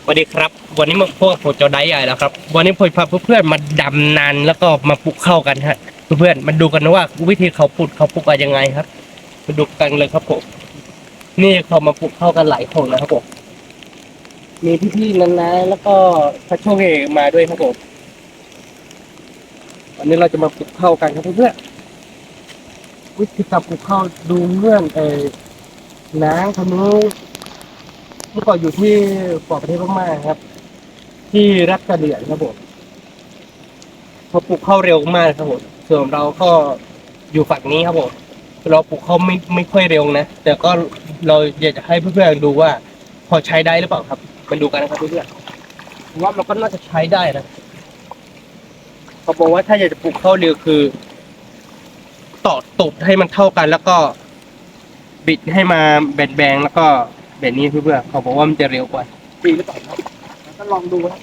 สวัสดีครับ วันนี้มาพบกับผมจอไดใหญ่แล้วครับ วันนี้ผมพาเพื่อนๆมาดำนาแล้วก็มาปลูกข้าวกันฮะ เพื่อนๆมาดูกันนะว่าวิธีเขาปลูกเขาปลูกกันยังไงครับ มาดูกันเลยครับผม นี่เขามาปลูกข้าวกันหลายคนนะครับผม มีพี่ๆนานาแล้วก็พระโชคเฮมาด้วยครับผม วันนี้เราจะมาปลูกข้าวกันครับเพื่อนๆ วิธีการปลูกข้าวดูเพื่อนเออน้าคนนี้ เมื่อก่อนอยู่ที่ประเทศพม่าครับ ที่รัฐกะเหรี่ยงครับผม เขาปลูกข้าวเร็วมากครับผม ส่วนเราก็อยู่ฝั่งนี้ครับผม เราปลูกข้าวไม่ไม่ค่อยเร็วนะ แต่ก็เราอยากจะให้เพื่อนๆดูว่าพอใช้ได้หรือเปล่าครับ มาดูกันนะครับเพื่อนๆ ผมว่ามันก็น่าจะใช้ได้นะ เขาบอกว่าถ้าอยากจะปลูกข้าวเร็วคือ ต่อตูดให้มันเท่ากันแล้วก็ บิดให้มาแบนๆแล้วก็แบบนี้เพื่อนๆ เขาบอกว่ามันจะเร็วกว่า จริงหรือเปล่าครับ เราก็ลองดูครับ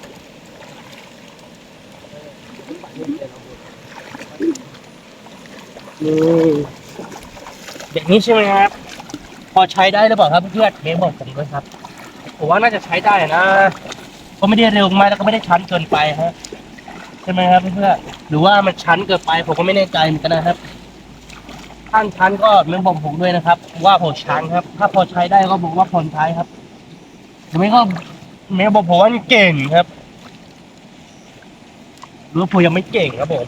อืม อย่างนี้ใช่ไหมครับ พอใช้ได้หรือเปล่าครับเพื่อนๆ เมย์บอกผมด้วยครับ ผมว่าน่าจะใช้ได้นะ ก็ไม่ได้เร็วมากแล้วก็ไม่ได้ชันเกินไปฮะ ใช่ไหมครับเพื่อนๆ หรือว่ามันชันเกินไป ผมก็ไม่แน่ใจเหมือนกันนะครับ ถ้าชันก็เมย์บอกผมด้วยนะครับ ว่าผมชันครับ ถ้าพอใช้ได้ก็บอกว่าพอใช้ครับ หรือไม่ก็เมย์บอกผมว่ามันเก่งครับ หรือว่าผมยังไม่เก่งครับผม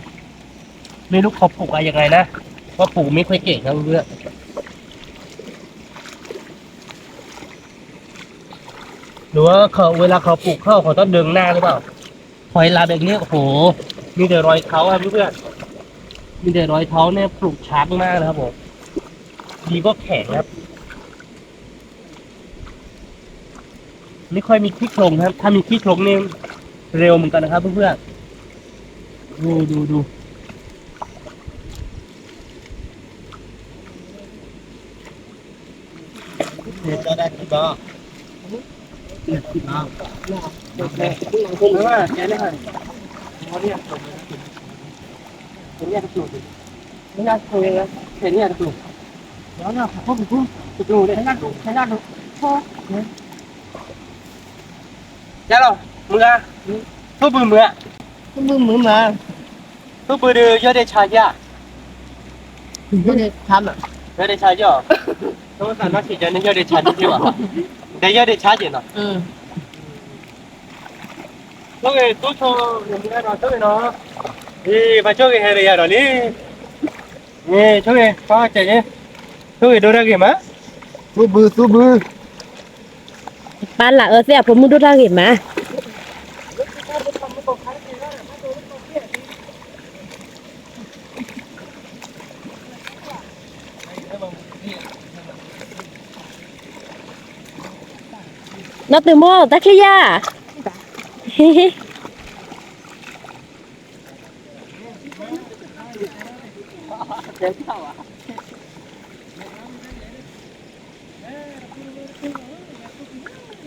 ไม่รู้เขาปลูกอะไรยังไงนะ ว่าปลูกไม่ค่อยเก่งครับเพื่อน หรือว่าเขาเวลาเขาปลูกข้าวเขาต้องเดินหน้าหรือเปล่า ถอยหลังแบบนี้ โอ้โห มีแต่รอยเท้าครับเพื่อน มีแต่รอยเท้าเนี่ยปลูกช้ามากนะครับผม ดีก็แข็งครับ ไม่ค่อยมีขี้โคลนครับ ถ้ามีขี้โคลนนี่เร็วเหมือนกันนะครับเพื่อนๆ ดูดูดู ယလီၤ မုၢ်ဂၤ သူၣ်ဘုမုၢ်ဧါ သူၣ်ဘုမုၢ်မး သူၣ်ဘုဒီး ယီၢ်ဒ့ဆါယၤ ယီၢ်ဒ့ဆါမး ယီၢ်ဒ့ဆါယီၢ် သူၣ်သးနီၢ်ဆံးယၤန့ၣ် ယီၢ်ဒ့ဆါန့ၣ်က့ၤဘၣ် ဒီးယီၢ်ဒ့ဆါက့ၤနီၤ ဆိၣ်ဂ့ၤ သူၣ်ဆိၣ်ဂ့ၤ မုၢ်ဂၤနီၤ ဆိၣ်ဂ့ၤနီၤ အံၤ ပှၤဆိၣ်ဂ့ၤဟဲဒီးယၤဒီးလံ ဆိၣ်ဂ့ၤ ပှၤကဲက့ၤ ဆိၣ်ဂ့ၤဒိၣ်တၢ်ဂ့ၤမး သူၣ်ဘု သူၣ်ဘု ပၢ်လၢအၢသ့ၣ် အဖိမုၣ်ဒိၣ်တၢ်ဂ့ၤမး နီၢ်သုးမိၢ် တၢ်ချံယၤ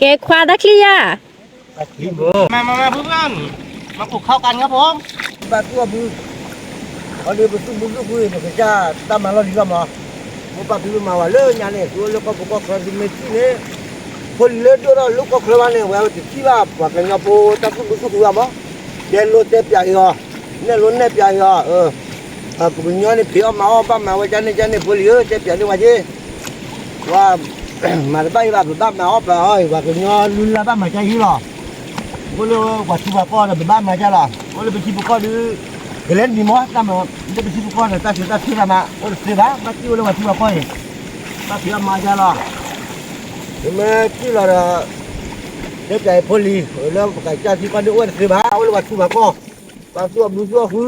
ကဲခွါတၢ်ချံယၤ မၤမၤမၤ เพื่อนๆ มาปลูกข้าวกันครับผม ဘၣ်သူၣ်အီၣ်ဘု အီၤဒီးပသူၣ်ဘုသူၣ်ဘု ပကစၢ်တၢ်မၤလီၢ်လံၤလီၤမး မိၢ်ပၢ်ဖံဖုမၤဝဲလၢညါန့ၣ် သုအိၣ်လၢကီၢ်ပူၤကီၢ်ချၢသုမ့ၢ်ထံၣ်န့ၣ် ဖိလံၤလၢဒိၣ်ထီၣ်လၢကီၢ်ချၢဘၣ်န့ၣ် ဝဲတထံၣ်ဘၣ်ပှၤကညီဖိတၢ်သူၣ်ဘုသူၣ်ဘုဘၣ်မး တဲလိာ်တဲပၠးအံၤအီၤ နဲၣ်လိာ်နဲၣ်ပၠးအံၤအီၤ ပကညီန့ၣ် ဖံးအီၣ်မၤအီၣ်ဘၣ်မၤဝဲကၠၢ်န့ၣ်ကၠၢ်န့ၣ် ဖိလံၤဧၢ တဲပၠးန့ၢ်ဝဲက့ၤ ဝဲ မၤတဘၣ်အံၤဘၣ် ပဘၣ်မၤအီၣ်ပာ်အီၤအံၤ ပှၤကညီလုၢ်လၢ်ဘၣ်မၤကၠၢ်ဟံၣ်လီၤ အိၣ်လၢပှၤထံပှၤကီၢ်ဒီး ပဘၣ်မၤကၠၢ်လီၤ အိၣ်လၢပထံပကီၢ်ဒီး ကလဲၤနံၤမး တၢ်မၤ လၢပထံပကီၢ်ဒီး တၢ်ဆၢတၢ်ဆၢတၢ်မၤ အိၣ်တသ့ဘၣ် ဘၣ်ကံၣ်အိၣ်လၢပှၤထံပှၤကီၢ်အံၤ ဘၣ်ဖံးအီၣ်မၤကၠၢ်လီၤ မ့ၢ်ကံၣ်လီၤဒီး တဲပၠးအံၤဖိလံၤ လၢပကစၢ်ထံကီၢ်ဒုးအိၣ်တသ့ဘၣ် အိၣ်လၢပှၤထံပှၤကီၢ် ပှၤသူၣ်အီၣ်ဘုသူၣ်အီၣ်ဃု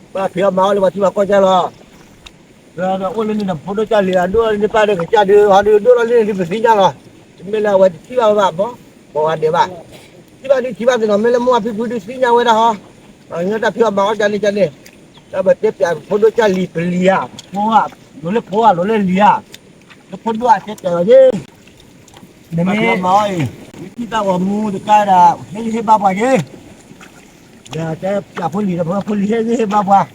ဘၣ်ဖံးအီၣ်မၤအီၣ်လၢပှၤထံပှၤကီၢ်ကၠၢ်လီၤ ဒီးအိၣ်လၢန့ၣ်ဒီး ဖိဒိၣ်ကၢ်လံၤ အဒိၣ်လၢန့ၣ်ပၢ်ဒီးကစၢ်ဒီး ဟီဒီးဒိၣ်လီၤလၢန့ၣ်ဒုးပသ့ၣ်ညါလီၤ တမ့ၢ်လၢအဝဲတထံၣ်ဘၣ်ဝဲဘၣ်မး ပဝဲဒဲးဘၣ် ထံၣ်ဘၣ်ဒုးထံၣ်ဘၣ်သ့ၣ်နီၤ မ့ၢ်လၢမိၢ်အဖံဖုဒုးသ့ၣ်ညါဝဲဒၣ်ဟီ ညီတၢ်ဖံးအီၣ်မၤအီၣ်ကၠၢ်န့ၣ်ကၠၢ်န့ၣ် တၢ်ပတဲပၠးဖိဒိၣ်ကၢ်လံၤပလံၤဧါ ဖိဧါ လိၤလၢဖိဧါ လိၤလၢလံၤဧါ လၢဖိဒိၣ်အတဲပၠးလီၤက့ၤ နမ့ၢ်မၤအီၣ်အံၤ မ့ၢ်ထံၣ်တၢ်ဂီၤမူတကါဒၣ် ဟ့ၣ်ဂံၢ်ဟ့ၣ်ဘါပှၤက့ၤ ဒီးတဲပၠးဖိလံၤဒီး ဖိလံၤဟ့ၣ်ဂံၢ်ဟ့ၣ်ဘါပှၤ ဒ်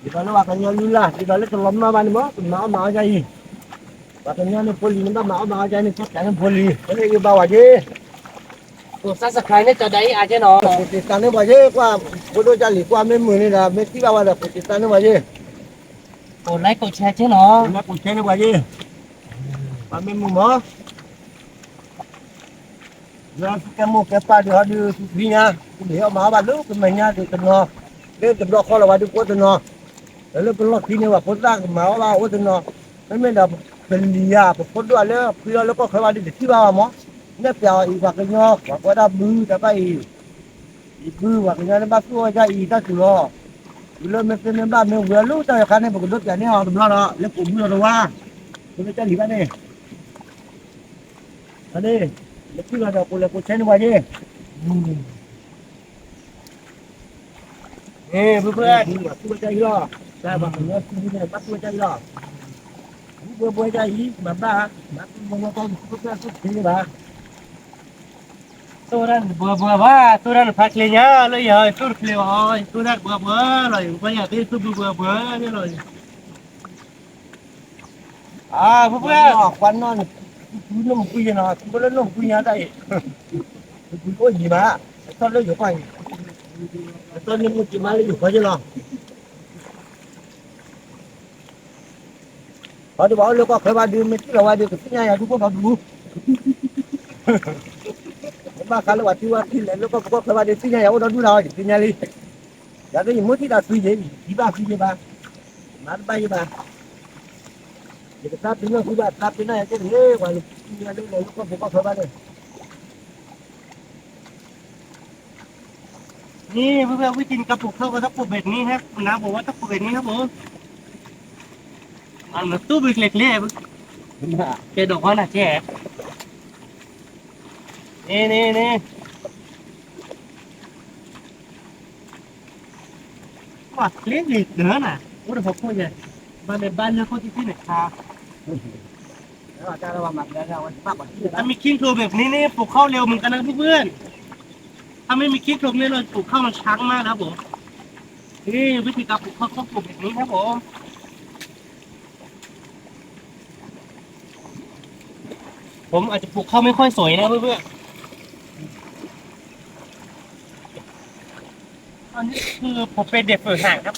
သိးလၢပှၤကညီလုၢ်လၢ် ဒ်သိးလၢတလီၤမၢ်ဘၣ်န့ၣ်မး ပမၤအီၣ်မၤအီၣ်ကၠၢ်အံၤ ပှၤကညီန့ၣ် ဖိလံၤန့ၣ် ဘၣ်မၤအီၣ်မၤအီၣ်ကၠၢ်န့ၣ် တဲပၠးန့ၣ်ဖိလံၤ ဟ့ၣ်ဂံၢ်ဟ့ၣ်ဘါပှၤက့ၤ กด subscribe န့ၢ်ကၠီၤဒၤအံၣ်အါက့နီၤ, กดติดตามန့ၢ်ပှၤယ့ၢ်, ကွၢ်ဖိဒိၣ်ကၢ်လံၤကွၢ်မ့ၢ်မုာ်န့ၣ်ဒီး မ့ၢ်ထံၣ်ဘၣ်ဝဲဒီး กดติดตามန့ၢ်ပှၤယ့ၢ်, กดไลค์ กดแชร์ က့နီၤ, กดไลค์ กดแชร์ န့ၢ်ပှၤယ့ၢ်, ပှၤမ့ၢ်မုာ်မး လၢသုကဲမိၢ်ကဲပၢ်ဒုးဟီဒုးသုဖံညါ, သုမ့ၢ်ဟဲမၤအီၣ်ဘၣ်လၢကမဲာ်ညါဒုးတနီၤ, လၢတဘျီဃီလၢၤဝဲဒုးပှၤတနီၤ, လၢပလီၢ်ခံန့ၣ် ပှၤဖိသၣ်ကမၤအီၣ်ဘၣ်အိၣ်တနီၤ, မ့မ့ၢ်ဒီး ပလံၤယၤ ပဖိဒိၣ်လၢဖုလီၤလၢကီၢ်ခၢဘၣ်ဒုးတထံၣ်ဘၣ်ဘၣ်မး, နဲၣ်ပျးအီၤအံၤ ပှၤကညီ ပှၤကွဲးဒၣ်ဘုတၢ်ဘၣ်အံၤ ယဘု ပှၤကညီန့ၣ်ဘၣ်သူၣ်အီၣ်ယၢ်အံၤတၢ်စူၤလီၤ, လၢမ့ၢ်သ့မ့ၢ်ဘၣ်မ့ၢ်ဝံၤအီၤလၢတၢ်ယီၤခါန့ၣ် ပကဒိးပျးန့ၢ်အီၤတဘျီဒီး လၢကိးဘုဒီးတဝါ, ပမ့ၢ်တၢ်လံၤဘၣ်န့ၣ်, အန့ၣ်, လၢခံလီၤဒီး กดไลค์ กดแชร์ န့ၢ်ပှၤယ့ၢ်, န့ၣ် ဘုဘု ဘုဘု ဘၣ်သူၣ်ဝဲဒၣ်အံၤလီၤ, တၢ်ဘၣ်ကညီစုန့ၣ် ဘၣ်သူၣ်ဝဲဒၣ်အံၤလီၤ, ဘုဘုဘၣ်ဒၣ်အံၤ မၤဘၣ်, မၤသူၣ်ဝဲဒၣ်အံၤ ဘုဘုဘၣ်သူၣ်တသ့ဘၣ် သိၣ်ဝဲဒၣ်နဘှၢဘှၢဘၣ်, သိၣ်ဝဲဒၣ်နဖါချ့ညါလၢယၤ, သိၣ်တချ့ဘၣ်, သိၣ်ဝဲဒၣ်ဘှၢဘှၢလီၤ, ယကဘၣ်ယၤသ့ၣ်သိၣ်ဘှၢဘှၢဘှၢန့ၣ်လီၤ, အါ ဖုဖု ကွၢ်နီၣ်န့ၣ်, သူနီၢ်မကွံယဲနီၤ, သူဘၣ်လၢနီၢ်မကွံညါတၢ်အံၤ, သူအိၣ်ယံၤမး, အသီၣ်လၢယိၤကီၢ်အံၤ, အသီၣ်န့ၢ်မုၢ်က့ၤမးလၢယိၤကီၢ်ယဲလီၤ. ဟီဒုးဘၣ်အိၣ်လၢကီၢ်ခၢဘၣ်ဒုး မ့ၢ်ထံၣ်လီၤဝဲဒုး ကသ့ၣ်ညါယၤဒုးဖိဖီဒူ, မ့ၢ်ဘၣ်ဃးလၢပှၤထံဝဲထံလဲၣ်လၢကီၢ်ပူၤကီၢ်ခၢဘၣ်ဒုး သ့ၣ်ညါယၤအိၣ်ဒီဒူၣ်ဒီး ယသ့ၣ်ညါလံ, ယၤသ့ၣ်ယမိၢ်ထံၣ်သးသုယဲၢ် ယထံၣ်ဘၣ်သုယဲၢ်ဘၣ်, မၤတဘၣ်ယဲၢ်ဘၣ်, ယကသးပ့ၤနီၣ်သုဘၣ် သးပ့ၤနီၣ်ယၤက့ၢ်န့ၣ် ပှၤလၢထံဝဲလၢလၢကီၢ်ပူၤကီၢ်ခၢဘၣ်န့ၣ် นี่เพื่อนๆ วิธีการปลูกข้าวก็ต้องปลูกแบบนี้ครับ น้าบอกว่าต้องปลูกแบบนี้ครับผม มันมาตู้ไปเล็กๆ แกดอกว่าน่ะแก นี่นี่นี่ ว่าเล็กๆ เด้อน่ะ โอ้เดี๋ยวเขาพูดไง บ้านในบ้านเลือกข้อที่ที่ไหนครับ ถ้ามีขี้โคลนแบบนี้นี่ปลูกข้าวเร็วเหมือนกันนะเพื่อนๆ ถ้าไม่มีขี้โคลนนี่เราปลูกข้าวมันช้ามากนะครับผม นี่วิธีการปลูกข้าวต้องปลูกแบบนี้ครับผม ผมอาจจะปลูกข้าวไม่ค่อยสวยนะเพื่อนๆ อันนี้คือผมเป็นเด็กฝึกหัดครับ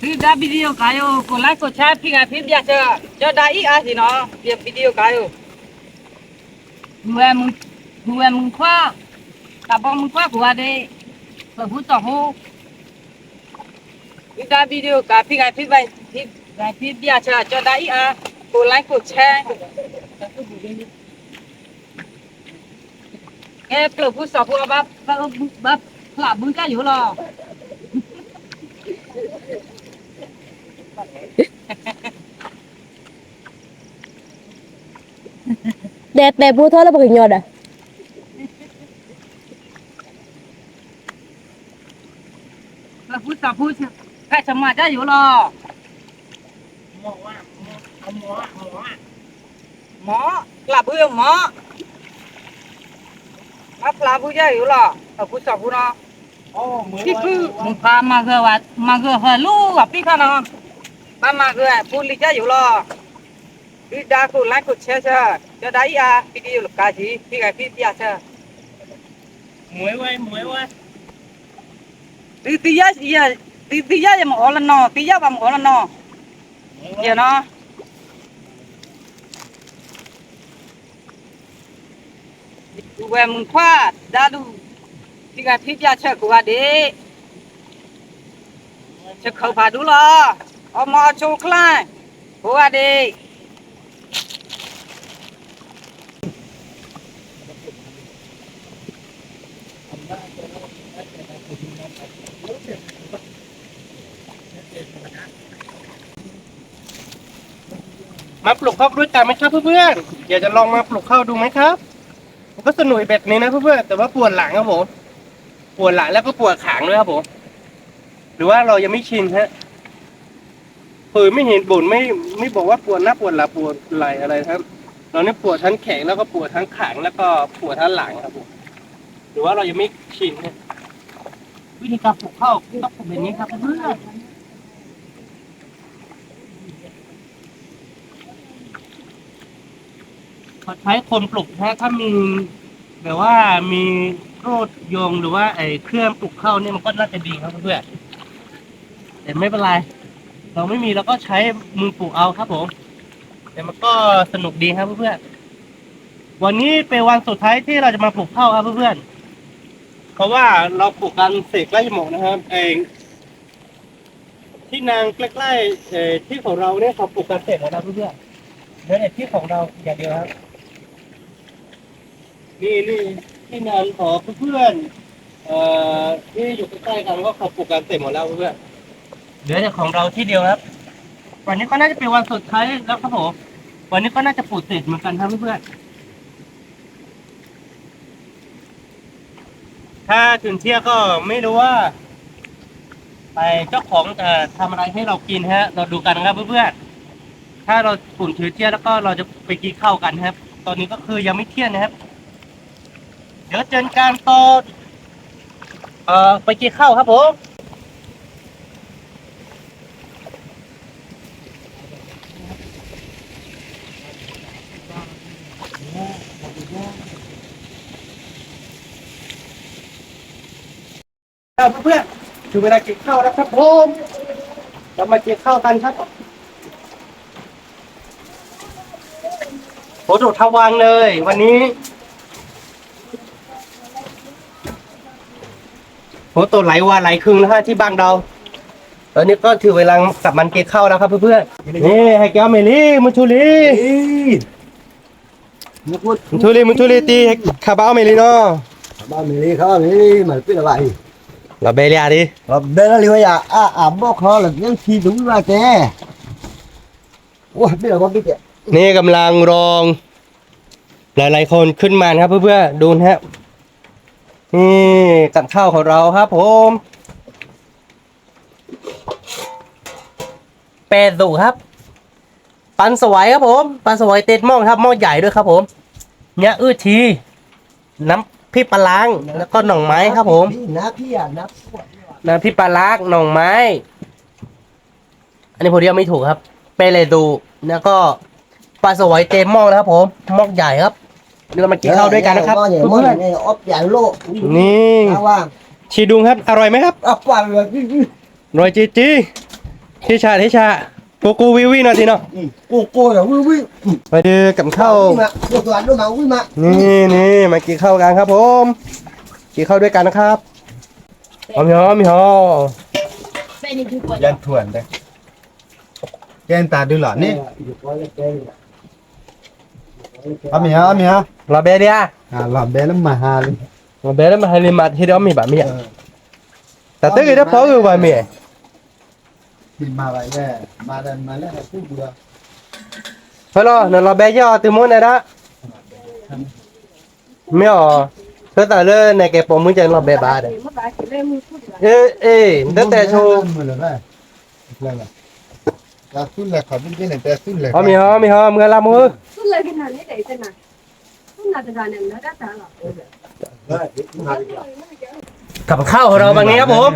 သုဒါ video ကါယိၤ ကိး like ကိး share ဖံးဂၤဖံးဘျၣ်စၢၤ ကၠီဒါအံၣ်အါစ့ၢ်နီၤ video ကါယိၤ ဝဲမုၢ်ခွါ တၢ်ဘီမုၢ်ခွါကိးဂၤဒဲး ပှၤဖူစီၣ်ဖိ သုဒါ video ကါ ဖံးဂၤဖံးဘျၣ်စၢၤ ကၠီဒါအံၣ်အါ ကိး like ကိး share ကဲ ပျိာ်ဘုစီၣ်ဖိ ဘၣ်ဖျးဘုကၢ်ယိၤလီၤ. တဲတဲဖိထီၣ်လၢပှၤကညီဒီး ပျိာ်ဘုစီၣ်ဖိ ဖဲးဆမါကၢ်ယိၤလီၤ. မ့ၢ် ပျၢ်ဘုမ့ၢ် မ့ၢ်ဖျးဘုယဲၢ်ယိၤလီၤ အဖူစီၣ်ဖိနီၤ မုၢ်ဖးမၤဂၢၢ်ဝဲ မၤဂၢၢ်ဟၢလူအပံၢ်ခါနီၤ ဘၣ်မၤဂၢၢ်ဖိလံၤကၢ်ယိၤလီၤ ဒုၣ်ဒါခိၣ် like ခိၣ် share ဆၢ ကၠီဒါအံၣ်အါ video လၢကါဆံ ဖံးဂၤဖံးဘျၣ်ဆၢ မ့ၢ်ဝဲ မ့ၢ်ဝဲ သုသံယါ သုသံယါယမ့ၢ်အီၤလၢနီၤ သံယါဘၣ်မ့ၢ်အီၤလၢနီၤ ယနီၤ ဝဲမုၢ်ခွါ ဒါဒူၣ် ဖံးဂၤဖံးဘျၣ်ဆၢကိးဂၤဒဲး ဆၢခၢၣ်ဖးဒူလီၤ အီၣ်မၤအီၣ်ဆိးချါ ကိးဂၤဒဲး มาปลูกข้าวด้วยกันไหมครับเพื่อนๆ อยากจะลองมาปลูกข้าวดูไหมครับ มันก็สนุกแบบนี้นะเพื่อนๆ แต่ว่าปวดหลังครับผม ปวดหลังแล้วก็ปวดขางด้วยครับผม หรือว่าเรายังไม่ชินฮะ คือไม่เห็นบ่น ไม่ ไม่บอกว่าปวดหน้าปวดหลังปวดไหล่อะไรครับ เราเนี่ยปวดทั้งแขนแล้วก็ปวดทั้งขางแล้วก็ปวดทั้งหลังครับผม หรือว่าเรายังไม่ชินฮะ วิธีการปลูกข้าวต้องปลูกแบบนี้ครับเพื่อนๆ เ เขาใช้คนปลูกนะฮะ ถ้ามีแบบว่ามีรถยนต์หรือว่าไอ้เครื่องปลูกข้าวเนี่ยมันก็น่าจะดีครับเพื่อนๆ แต่ไม่เป็นไร เราไม่มีเราก็ใช้มือปลูกเอาครับผม แต่มันก็สนุกดีครับเพื่อนๆ วันนี้เป็นวันสุดท้ายที่เราจะมาปลูกข้าวครับเพื่อนๆ เพราะว่าเราปลูกกันเสร็จใกล้หมดนะครับ เอง ที่นาใกล้ๆเอ่อที่ของเราเนี่ยเขาปลูกกันเสร็จแล้วนะเพื่อนๆ เหลือแต่ที่ของเราอย่างเดียวครับ นี่นี่ที่นาของเพื่อนๆเอ่อที่อยู่ใกล้ๆกันก็เขาปลูกกันเสร็จหมดแล้วเพื่อนๆ เหลือแต่ของเราที่เดียวครับ วันนี้ก็น่าจะเป็นวันสุดท้ายแล้วครับผม วันนี้ก็น่าจะปลูกเสร็จเหมือนกันครับเพื่อนๆ ถ้าถึงเที่ยงก็ไม่รู้ว่าไอ้เจ้าของจะทำอะไรให้เรากินฮะ เราดูกันนะครับเพื่อนๆ ถ้าเราถึงเที่ยงแล้วก็เราจะไปกินข้าวกันครับ ตอนนี้ก็คือยังไม่เที่ยงนะครับ เดี๋ยวเจอกันตอนเอ่อไปกินข้าวครับผม เพื่อนๆ ถึงเวลากินข้าวแล้วครับผม เรามากินข้าวกันครับ ฝนตกทั้งวันเลยวันนี้ ฝนตกหลายวันหลายคืนนะฮะที่บ้านเรา ตอนนี้ก็ถึงเวลากลับมันกินข้าวแล้วครับเพื่อนๆ นี่ให้แก้วเมลี่มุชูลี မထူလီ မထူလီ တံၢ် ခးဘၣ်အီၣ်မ့ၤလံနီၤ ဘၣ်မ့ၤလံ ခးဘၣ်မ့ၤလံ မၤတပ့ၢ်လီၤဘၣ်အံၤ လီၤဘဲလံဧါဒံး လီၤဘဲလီၤလံဝဲယၤ အါ အါဘီၣ်ခီလီၤ လၢထံဒူဝဲတဲ အိၣ်ဘ့ၣ်လီၤဘီၣ်ဘ့ၣ်တဲ นี่กำลังรอง หลายๆคนขึ้นมานะครับเพื่อนๆ ดูนะฮะ นี่กับข้าวของเราครับผม แปดสูตรครับ ปลาสวายครับผม ปลาสวายเต็มหม้อครับ หม้อใหญ่ด้วยครับผม เนื้ออื้อที น้ำพริกปลาร้า แล้วก็หน่อไม้ครับผม น้ำพริกปลาร้า หน่อไม้ อันนี้ผมเรียกไม่ถูกครับ เปเลดู แล้วก็ปลาสวายเต็มหม้อนะครับผม หม้อใหญ่ครับ เดี๋ยวเรามากินข้าวด้วยกันนะครับ เพื่อนๆ นี่ ชีดุงครับ อร่อยไหมครับ อร่อยจริงๆ ที่ชา ที่ชา โกโก้วิววิวหน่อยสิเนาะ โกโก้วิววิว มาเจอกับข้าว นี่ นี่ มากินข้าวกันครับผม กินข้าวด้วยกันนะครับ အီၣ်မ့ၤအီၣ် အီၣ်မ့ၤအီၣ် ယဲၢ်ထူၣ်အံၤ ကဲတၢ်ဒုးလီၤန့ၣ် အီၣ်မ့ၤအီၣ် အီၣ်မ့ၤအီၣ် လီၤဘဲဒံးဧါ လီၤဘဲလၢမၤဟါလံ လီၤဘဲလၢမၤဟါလံ မၤတဟ့ၣ်ဒီးအီၣ်မ့ၤဘၣ်မ့ၢ်ဧါ တၢ်တဂ့ၤဒီးဖီဂ့ၤဘၣ်မ့ၢ် ဖဲလီၤ နလီၤဘဲယဲၢ်အီၤတုၤမိၢ်န့ၣ်ဒၣ် မ့ၢ်အီၤ ဖဲသးလၢနဲၣ်ကဲပိာ်မုၣ်ကဲလီၤဘဲဘၣ်ဒီး အ့ အ့ နတဲဆိ အီၣ်မ့ၤအီၣ် မုၢ်ဂၤလါမုၢ် กับข้าวของเราวันนี้ครับผม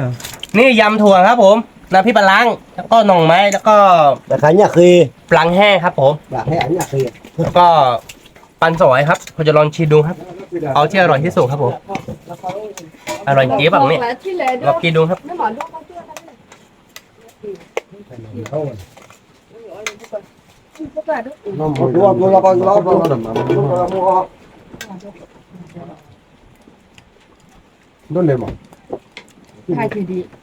นี่ยำถั่วครับผม น้ำพริกปลาร้า แล้วก็ ปลาร้าแห้งครับผม แล้วก็ ปันสวายครับ ผมจะลองชิมดูครับ เอาที่อร่อยที่สุดครับผม อร่อยจริงเปล่าเนี่ย ลองกินดูครับ ဒိၣ်လဲၣ်မး ဒိၣ်လဲၣ်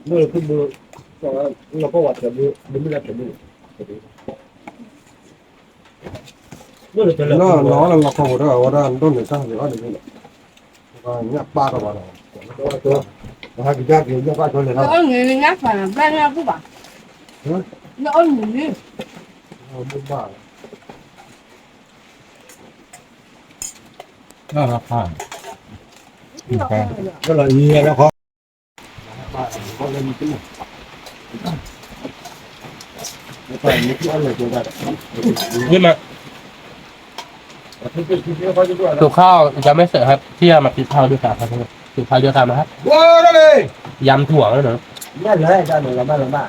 သုဘိ လီၤကီဝဲတဘိ ဒမုၢ်လၢတဘိ နီၢ်နီၢ်လီၤခီဝဲဒၣ် အဝဲဒၣ်ဒိၣ်န့ၣ်တၢ်ဂ့ၤအီၣ်န့ၣ်န့ၣ် ညၣ်ပၢ်တဘၣ်ဒီး ဟဲက့ၤက့ၤညၣ်ပၢ်ကၠီလဲၣ်နီၤ လၢအီၣ်နုၢ်လံ ညၣ်ဖးနၤဘၣ်လၢအဘူၣ်ဘၣ် လၢအီၣ်နုၢ်လံ ဘၣ် လၢအီၣ်နုၢ်လံ นี่มา กับข้าวยังไม่เสร็จครับ ที่จะมากินข้าวด้วยกันครับ กินข้าวด้วยกันนะครับ ว้าว ได้เลย ยำถั่วแล้วเนอะ ได้เลย ได้เลย เรามา เรามา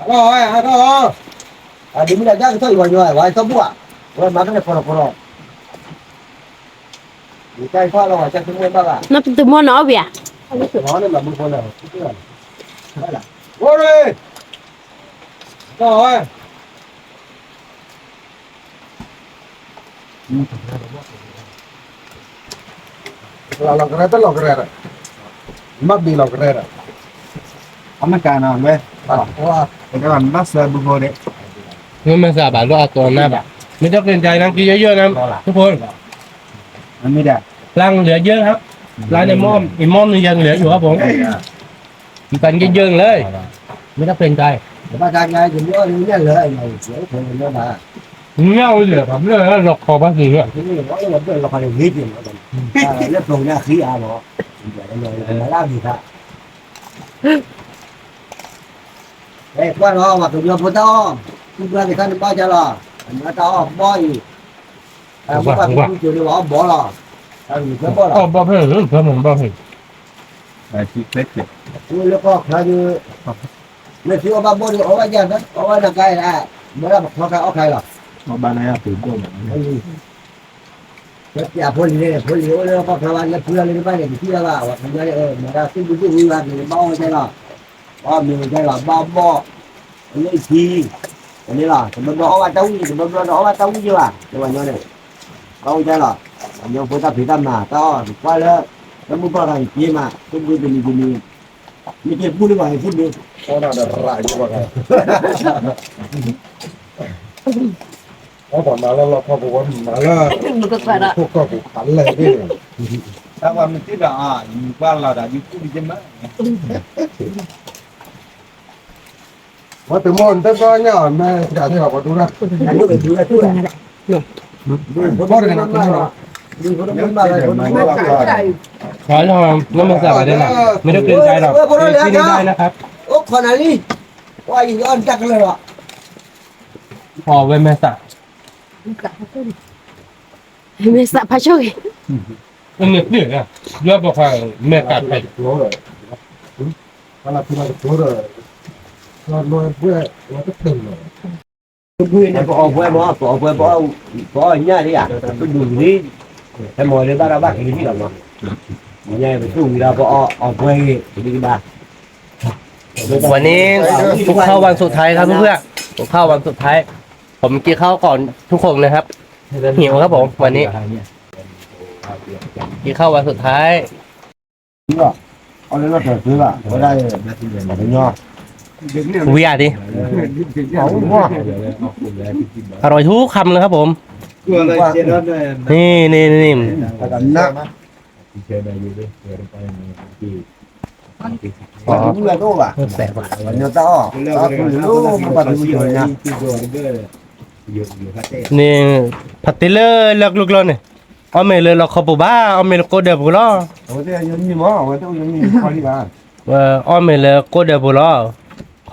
อร่อย อร่อย ဒ်မ့ၢ်ဒၣ်ကၢ်ကထီၣ်အံၤဝဲညီ ဝဲထီၣ်ဘူၣ်ဧါ, ဝဲမၤကန့ၣ်ဖီထီၣ်ဖီထီၣ်, ယကၢ်ကထီၣ်လီၤဝဲကၢ်ကမွဲၢ်ဘၣ်ဘၣ်, နပတမီၢ်နီၤအီၣ်ဝံၤဧါ, နမၤမုၢ်ဖိလၢ, အိၣ်ရ့ၣ်, ကီၢ်ဝဲ လီၤကရဲတလီၤကရဲဒီး, ဘၣ်ဘ့ၣ်လီၤကရဲဒီး, အမ့ၢ်ကနီၤဝဲ, ဘၣ်စၢဘုဃိဒီး, မ့ၢ်မ့ၢ်စးဘၣ်လီၤအတီၤနၤဘၣ်, မ့ၢ်တက့ၢ်တၢ်နၤက့ၤယိယိနၤ, ทุกคน, ပလၢ်เหลือเยอะครับ, ร้านในหม้อ อีกหม้อนึงยังเหลืออยู่ครับผม, กินกันเยอะๆเลย, ไม่ต้องเกรงใจ, ဘၣ်တၢ်ကါယမ့ၢ်အီၣ်လၢညၣ်လၢ ညၣ်လၢ လီၤခီဘၣ်က့ၤ, လၢပျိၢ်ညၣ်ဃံအါလီၤ, လၢပျိၢ်ညၣ်ဃံအါ, ကွၢ်လီၤ ပှၤကညီဖိတၢ်အီၣ်, သူၣ်ဘျါက့ၤခါန့ၣ်ဘၣ်ကလီၤ, အမ့ၢ်တၢ်အီၣ်ဘီအံၤ, အမ့ၢ်ပှၤကညီဖိလၢပှၤအီၣ်ဘီလီၤ, အမ့ၢ်ဘီလီၤ, အီၣ်ဘီဖဲန့ၣ်, ဖဲန့ၣ်ဘီဖဲန့ၣ်, လၢကီၢ်ချါဒီး, လၢသုအီၣ်ဘၣ်ဘီဒီး အီၣ်ဘၣ်ယၤ, အီၣ်ဘၣ်နၤကါအံၤ, မ့ၢ်ဒၣ်ပခီခါအီၣ်ခါအံၤလီၤ, အီၣ်ဘၣ်နၤယၤပူၤဒိၣ်မး ပျၢ်ဖိလံၤန့ၣ် ဖိလံၤအိၣ်လၢကီၢ်ချါဘၣ် လၢဖုလီၤလၢတဘၣ်န့ၣ် ပထံၣ်လၢၤဘၣ် ပှၤကညီန့ၣ် မၤတၢ်သူၣ်ဒူသူၣ်ဝံၤဘၣ်န့ၣ် ဘၣ်အီၣ်ဝဲဒၣ်လီၤ, ဘၣ်အီၣ်မ့ၤဝဲဒၣ်လီၤ ဘၣ်အီၣ်ဘီၣ်, အလၢအခံ, အန့ၣ်လီၤ တဘျီဘျီအီၣ်ဘၣ်တၢ်ဝံၣ် တဘျီဘျီဒီးအီၣ်ဘၣ်တၢ်ဝံၣ်ယဲဘၣ် လၢပှၤကညီန့ၣ်, ဘၣ်အီၣ်ဝဲဒၣ်လီၤ, ပှၤကညီဖိတၢ်ဖံးတၢ်မၤတၢ်အီၣ် ကွၢ်လၢ, တၢ်မုၢ်ပှၢ်ဂၤန့ၣ်က့ၤမး သူၣ်ဘှံးတနံၤတနံၤ မ့ၢ်က့ၤဘူၣ်လၢပှၤန့ၣ် သူၣ်ဘှံး, အီၣ်ဒၣ်ဒီးရးယိဘၣ်ဂၤ, အီၣ်ပှၤမၤလၢလီၢ်ခီပူၤဝဲမၤလၢ, ခိၣ်ကီၢ်ပူၤဖးလဲၢ်သ့ၣ်န့ၣ်, တၢ်ပှၤမ့ၢ်ထံၣ်ဒီးအါ ယူၤပှၢ်လီၤဒီးယူၤကူၣ်ယမး ဝဲတမီၢ်နတဘျီညါ မ့ၢ်တၢ်သ့ၣ်ဘၣ်ပှၤဒူရၣ်, ဘီၣ်တကနၤကနၤလီၤ, မ့ၢ်တက့ၢ်တၢ်ဒီး မ့ၢ်တက့ၢ်တၢ်ဒီး အိၣ်ခိးနၤလံ, ဝဲအံၤအီၣ်တၢ်ကလၢာ်လီၤ, အီၣ်ဝဲမဲာ်သၣ်, မဲာ်သၣ်ဖးဆိၣ်ဂ့ၤ, အန့ၣ်ပျ့ၢ်, ယွၤဘၣ်ဃးမဲာ်သၣ်ဖဲ ပအီၣ်ပှဲၤမး ပအီၣ်ပှဲၤ ပအီၣ်ညၣ်ဒံးဧါ, ပဒူၣ်လံ, ဟဲမၤလၢဘၣ်ဒီးဘၣ်က့ၤဟံၣ်လီၤမး, ညါပသူၣ်ဝံၤဒီးပအီၣ်ပှဲၤဂ့ၤ ပဒံးဘၣ်, วันนี้ผมเข้าวันสุดท้ายครับเพื่อนๆ ผมเข้าวันสุดท้าย ผมกินข้าวก่อนทุกคนนะครับ หิวครับผมวันนี้ กินข้าววันสุดท้าย ဝံၤဧါဒံး อร่อยทุกคำเลยครับผม นี่นี่นี่ แสบอ่ะ นี่ ဖါတံၢ်လၢလၢကျိၤကျိၤန့ၣ် အီၣ်မ့ၤလၢလီၢ်ခီပူၤဘၣ် အီၣ်မ့ၤလၢကိးဒၢးပူၤလီၤ အီၣ်မ့ၤလၢကိးဒၢးပူၤလီၤ ခီ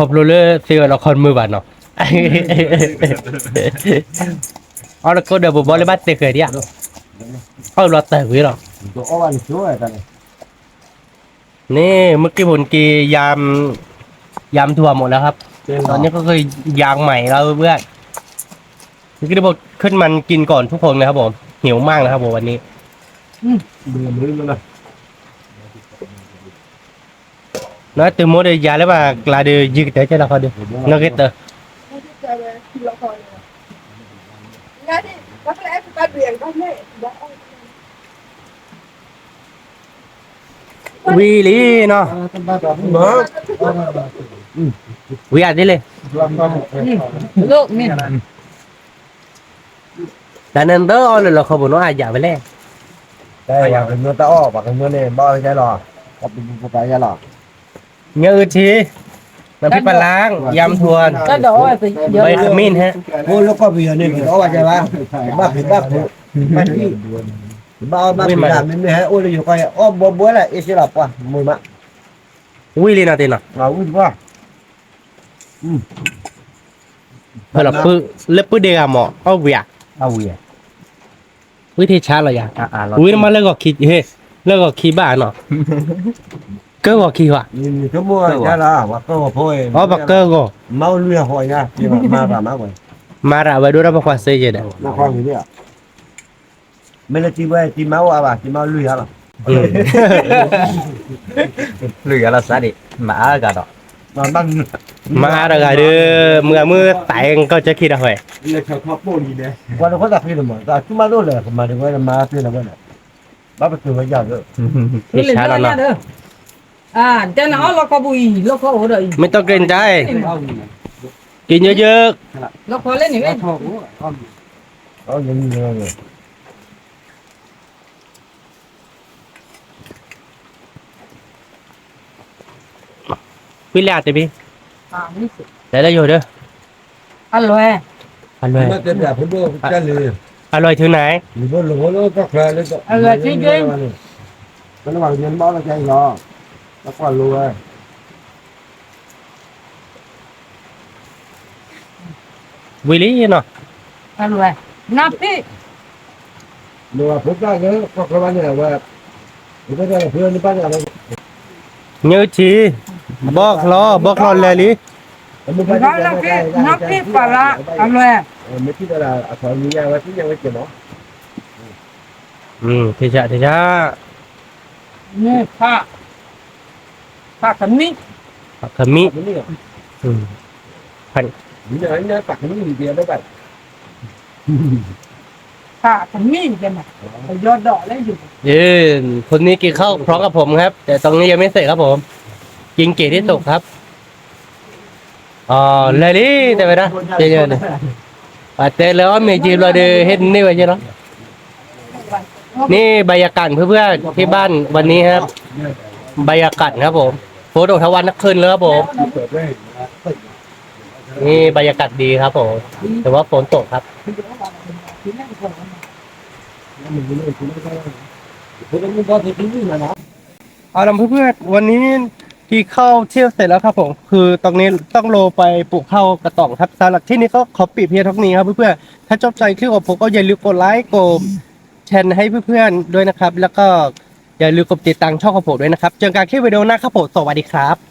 ဖျိလၢသ့ဝဲလီၤခီတမုာ်ဘၣ်နီၤ အီၣ်လၢကိးဒၢးပူၤဘၣ်လၢဘၣ်တဲဃဲၤဒံးဧါ အီၣ်လီၤတဲာ်ကွံာ်လီၤ นี่เมื่อกี้ผมกินยำยำถั่วหมดแล้วครับ ตอนนี้ก็คือยางใหม่แล้วเพื่อนเมื่อกี้ผมขึ้นมันกินก่อนทุกคนเลยครับผมหิวมากนะครับผมวันนี้ น้อยตื่นมดเลยยาแล้วว่ากลาเดือยืดแต่เจ้าละครเดือน้อยก็เตอ ဝံၤလံနီၤ ဝံၤအဒ်လဲၣ် တၢ်န့ၣ်တအီၣ်လၢလီၢ်ခီပူၤနီၤ အယၣ်ဝဲလဲၣ် တၢ်ယၤပှၤကညီတၢ်အီၣ် ပှၤကညီန့ၣ် ဘၣ်အီၣ်ယဲလီၤ ပှၤပူၤပူၤပူၤပာ်ယဲလီၤ เนื้ออือทีน้ำพริกปลาร้า ยำทวน ใบขมิ้นฮะ အိၣ်လၢကီၢ်ပယီၤန့ၣ် ပတအီၣ်ဘၣ်ကဲဘၣ် ဘၣ်ဖံးဘၣ်ဖုး ဘၣ်ဖံး ဘၣ်အီၣ်ဘၣ်ဖံးဒၣ် မ့မ့ၢ်ဟဲအိၣ်လၢယိၤကီၢ်အံၤ အီၣ်ဘီဘီလၢအ့ၣ်စ့လီၤပှၤ မုာ်မး ဝံၤလံနီၤတ့ၢ်နီၤ ဝံၤတပှၢ် လၢပုၢ်ဒဲးဂၤမး အီၣ်ဝံၤဧါ ဝံၤထံဆါလီၤယၤ ဝံၤတမၤလၢဂီၤခံ ဟ့ၣ် လၢဂီၤခံဘၣ်နီၤ ကၢဂီၤခံဘၣ် အီၣ်ဘၣ်ကၢဂီၤ မၤအိၣ်လွံၢ်ဟီၣ်ညါ မၤဘၣ်မၤဝဲ မၤရၣ်ဝဲဒိၣ်ဒီးပကွၢ်စ့ယဲၢ်ဒီး, မ့ၢ်လၢတံၤဝဲ တံၤမၤအိၣ်အါဘၣ် တံၤမၤအိၣ်လွံၢ်ဂၤလီၤ, လွံၢ်ဂၤလီၤစးဒံး မၤအါတဂၤဒီး, မၤအါတဂၤဒီး, မုၢ်ဂၤမုၢ်သးကီၢ်ကၢခံဒီးဝဲ, ပှၤတဃိသးဖံးတမး တၢ်ဆူၣ်မးသိၣ်လၢ ကမၤတဝဲမၤအါဖဲလၢဝဲဒီး, ဘၣ်ပတုာ်ဝဲယၤဒီး, ဖဲဆါလီၤနီၤ, တဲနၤအီၣ်လီခီပူၤအံၤ လီခီအိၣ်ဒီးအံၤ, မ့ၢ်တီက့ၤနတၢ်, က့ၤညိယိ, လီခီလဲၣ်န့ၣ်ဝဲ ကွံာ်လၢတဘ့ၣ်, လဲၤလၢယိၤဒီး, အလွဲၢ်, အလွဲၢ်, အလွဲၢ်ထုးနၤ, အလွဲၢ်ထုးက့ၤ, ဝံၤလံနီၤ, အလွဲၢ်, နဖံး ညၢထံ, ဘီချီ, ဘီချီလဲၤလံ, နဖံးပာ်လၢ အလွဲၢ်, ထံၣ်ဆၣ်ထံၣ်ဆၣ်, ဖး, ဖးခမံၣ်, ဖးခမံၣ်, ဖးခမံၣ်, ဖိနွံက့ၤခီၣ် พร้อมกับผมครับ แต่ตอนนี้ยังไม่เสร็จครับผม กินเกรดที่สุกครับ လဲၤလံ တဲဝဲဒၣ်, တဲလၢအီၣ်မ့ၤက့ၤဘျီဒီး ဟ့ၣ်န့ၢ်ဝဲက့ၤလီၤ, นี่บรรยากาศเพื่อนๆที่บ้านวันนี้ครับ บรรยากาศครับผม ฝนตกทั้งวันทั้งคืนเลยครับผม นี่บรรยากาศดีครับผม แต่ว่าฝนตกครับ เอาล่ะเพื่อนๆ วันนี้กินข้าวเที่ยงเสร็จแล้วครับผม คือตอนนี้ต้องลงไปปลูกข้าวกระต่องครับ สำหรับที่นี้ก็ขอปิดเพียงเท่านี้ครับเพื่อนๆ ถ้าชอบใจคลิปของผมก็อย่าลืมกดไลค์ กดแชร์ให้เพื่อนๆ ด้วยนะครับ แล้วก็อย่าลืมกดติดตามช่องของผมด้วยนะครับ เจอกันคลิปวิดีโอหน้าครับผม สวัสดีครับ